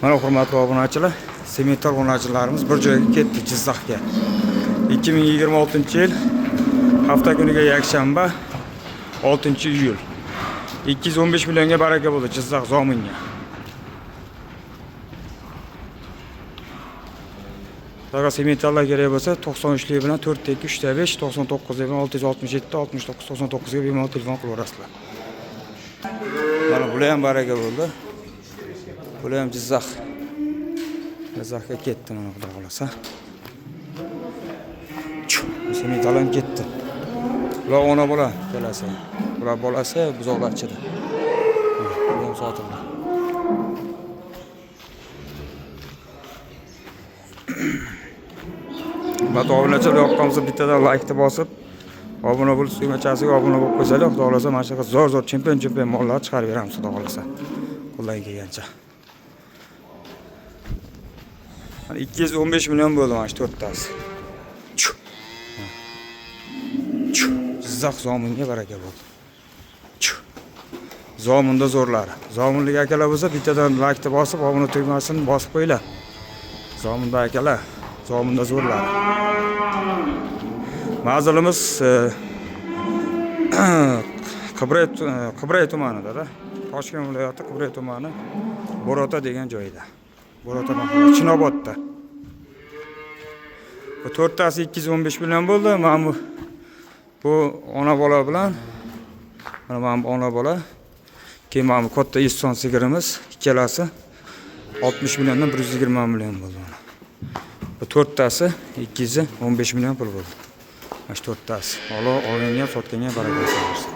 Mana hurmatli obunachilar, semental obunachilarimiz bir joyga ketdi, Jizzaxga. 2026-yil hafta kuniga yakshanba, 6-iyul. 215 millionga baraka bo'ldi Jizzax Zominga. Agar sementallar kerak bo'lsa, 93lik bilan 4 2 3 5, 99 bilan 667 69 99 ga bemalol telefon qilaverasizlar. Mana bular ham baraka bo'ldi. Bular ham Jizzax. Jizzaxga ketdi mana, xudo xolasa. Semental ham ketdi. Bular ona bola ikkalasi. Bular bolasi buzoqlarchida. Bu ham sotildi. Hurmatli obunachilar, yoqqan bo'lsa bittadan laykni bosib, obuna bo'lib, tugmachasiga obuna bo'lib qo'ysanglar, xudo xolasa mana shunaqa zo'r zo'r chempion chempion mollar chiqarib beramiz, xudo xolasa. Qo'ldan kelgancha. Mana 215 million bo'ldi mana shu to'rttasi. Chu. Chu. Jizzax Zominga baraka bo'ldi. Chu. Zominda zo'rlari. Zominlik akalar bo'lsa bittadan laykni bosib, obuna tugmasini bosib qo'yinglar. Zominda akalar, Zominda zo'rlari. Manzilimiz Qibray Qibray tumanida-da. Toshkent viloyati Qibray tumani Bo'rota degan joyda. Bo'rota mahallasi, Chinobodda. Bu to'rttasi 215 million bo'ldi. Mana bu ona bola bilan mana bu ona bola, keyin mana bu katta Eston sigirimiz ikkalasi 60 milliondan 120 million bo'ldi mana. Bu to'rttasi 215 million pul bo'ldi. Mana shu to'rttasi. Alloh olganga, sotganga baraka bersin.